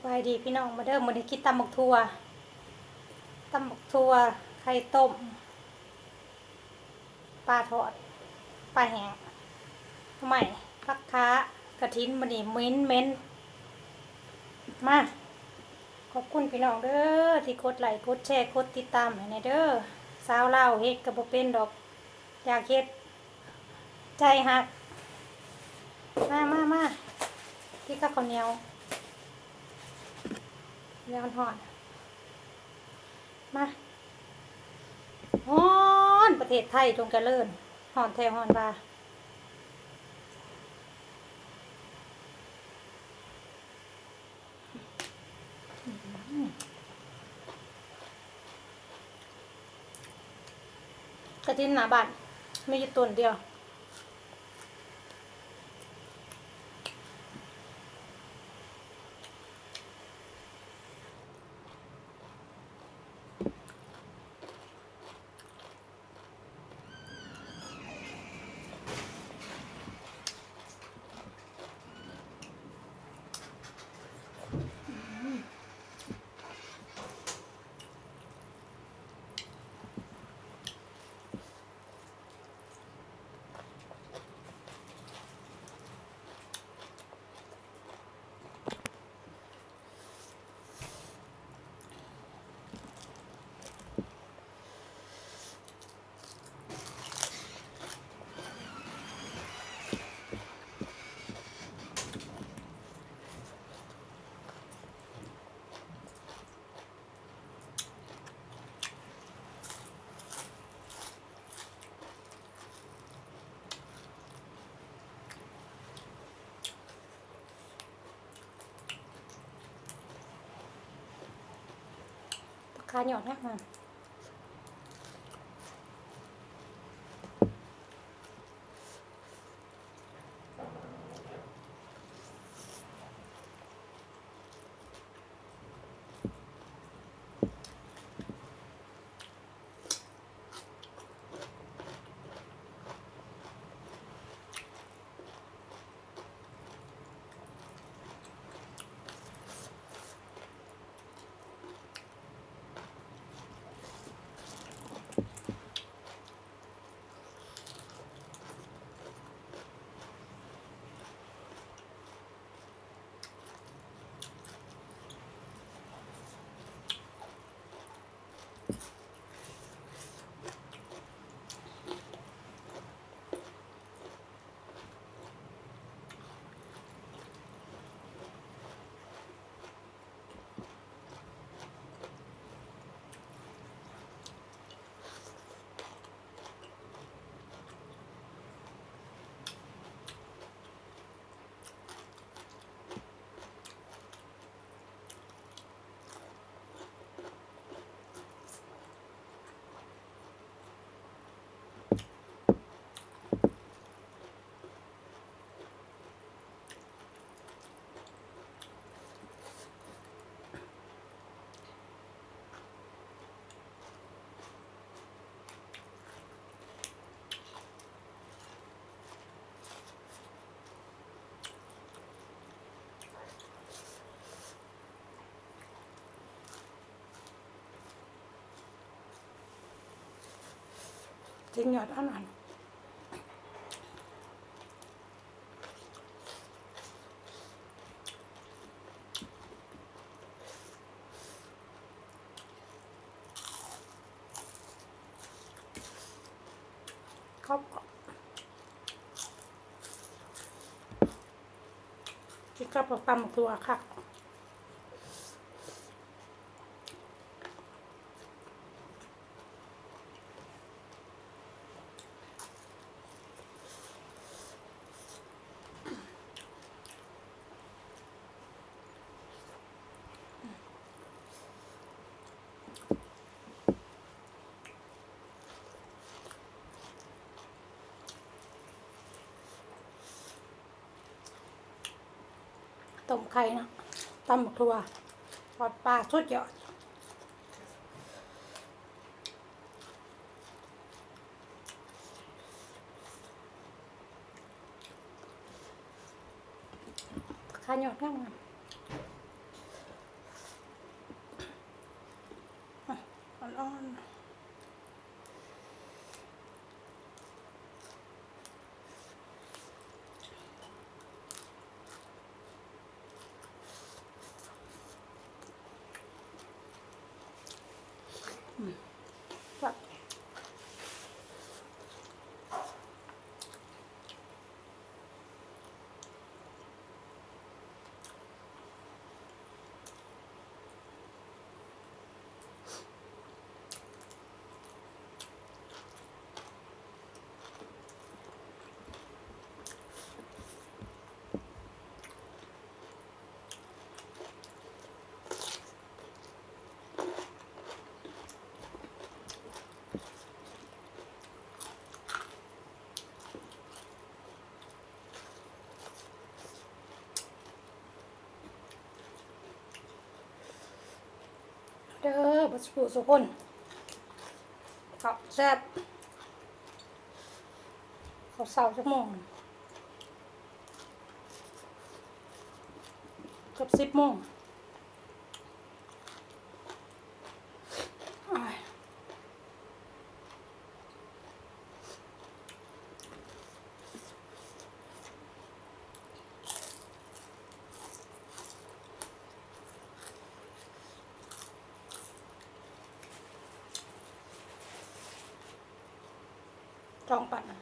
ສະບາຍດີພີ່ນ້ອງ ມາເດີ ມື້ນີ້ກິນຕຳບັກຖົ່ວ ຕຳບັກຖົ່ວ ໄຂ່ຕົ້ມ ປາທອດ ປາແຫ້ງ ໜໍ່ໄມ້ ຜັກຂ່າ ກະຖິນ ມື້ນີ້ເໝັນໆ ມາ ຂອບຄຸນພີ່ນ້ອງເດີ ທີ່ກົດໄລ້ ກົດແຊ ກົດຕິດຕາມໃຫ້ແດ່ເດີ ສາວລາວເຮັດກະບໍ່ເປັນດອກ ຢາກເຮັດ ໃຈຮັກ ມາ ມາ ມາ ກິນກັບເຂົ້າໜຽວ ແລ້ວຮ້ອນ ມາ ຮ້ອນ ປະເທດໄທຈົ່ງຈະເລີນ ຮ້ອນແທ້ຮ້ອນວ່າ. ກະຖິນໜ້າບ້ານ ມີຢູ່ຕົ້ນດຽວ. ຜັກຄາຍອດງາມ. ຈິງຍອດອັນນັ້ນ ເຂົ້າ ກິນກັບບັກຕຳຖົ່ວຄັກ. ຕົ້ມໄຂ່ເນາະ ຕຳບັກຖົ່ວ ທອດປາ ສຸດຍອດ. ຂາຍອດງາມໆ. ເອີ ເບິດສູ່ຜູ້ສູ່ຄົນ ເຂົ້າແຊບ. ເຂົ້າເຊົ້າຈັກໂມງ? ເກືອບສິບໂມງ. ຕ້ອງປັ້ນ ອືມ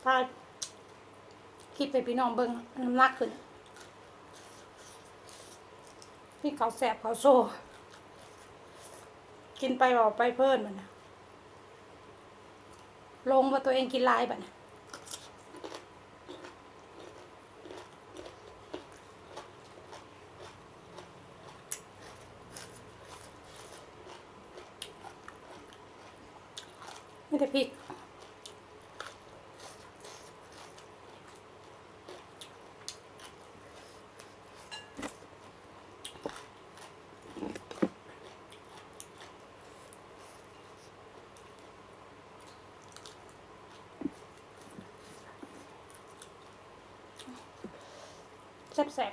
ຖ່າຍຄລິບໃຫ້ພີ່ນ້ອງເບິ່ງ ນ້ຳໜັກຂຶ້ນ. ກິນເຂົ້າແຊບເຂົ້າໂຊ ກິນໄປເວົ້າໄປເພີນ ບັດນີ້ຫຼົງວ່າຕົວເອງກິນຫຼາຍ ບັດນີ້. ມີແຕ່ພິກ ແຊບ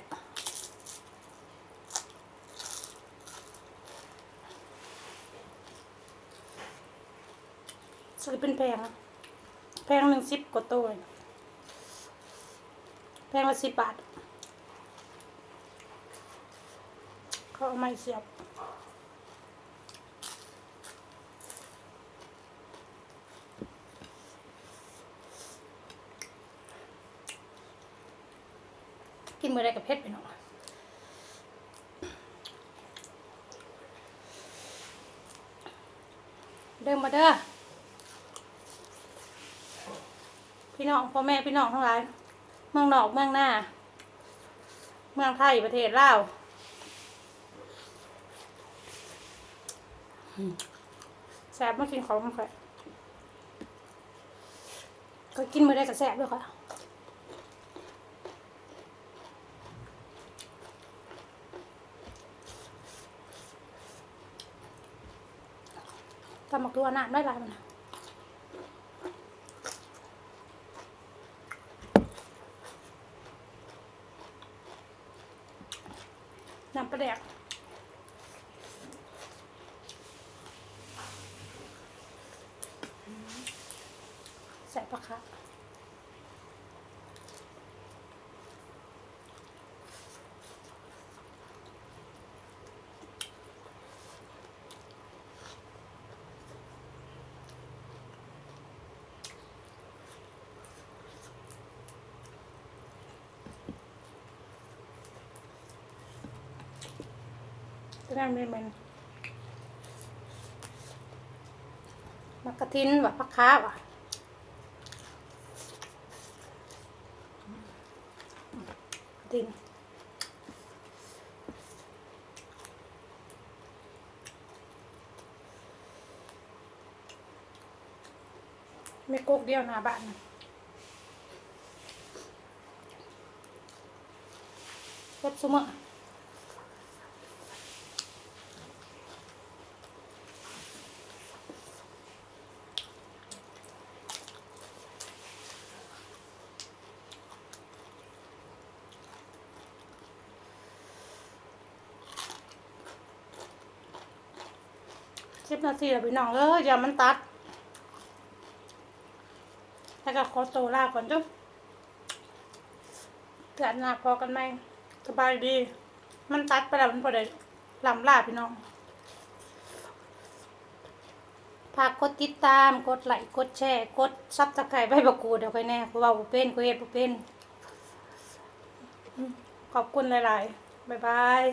ໆ ຊື້ເປັນແຜງ ແຜງໜຶ່ງສິບກວ່າໂຕ ແຜງລະສິບບາດ. ເຂົາເອົາໄມ້ສຽບ. ກິນມື້ໃດກໍເຜັດ ພີ່ນ້ອງ. ເດີມາເດີ ພີ່ນ້ອງ ພໍ່ແມ່ພີ່ນ້ອງທັງຫຼາຍ ເມືອງນອກເມືອງນາ ເມືອງໄທ ປະເທດລາວ. ແຊບ ມາກິນເຂົ້ານຳຂ້ອຍ. ຂ້ອຍກິນມື້ໃດກໍແຊບເດີຂ້ອຍ. ຕຳບັກຖົ່ວນ້ຳຫຼາຍໆ ມັນນະ. ນ້ຳປາແດກ ແຊບປາຄະ. ແລ້ວນີ້ແມ່ນໝາກກະທິນຫວາ ຜັກຄາຫວາ ກະທິນ. ມີກົກດຽວໜ້າບ້ານ ເກັບຊຸມື້. ສິບນາທີແລ້ວພີ່ນ້ອງເອີຍ ຢ້ານມັນຕັດ ແລ້ວກໍຂໍໂຕລາກ່ອນເດີ້ ເທື່ອໜ້າພໍ້ກັນໃໝ່ ສະບາຍດີ. ມັນຕັດໄປແລ້ວ ມັນບໍ່ໄດ້ລ່ຳລາພີ່ນ້ອງ. ຝາກກົດຕິດຕາມ ກົດໄລ ກົດແຊ ກົດຊັບສະໄຄຣບໃຫ້ບັກກູດເອົາຂ້ອຍແດ່ ຂ້ອຍເວົ້າບໍ່ເປັນ ຂ້ອຍເຮັດບໍ່ເປັນ. ຂອບຄຸນຫຼາຍໆ ບາຍບາຍ.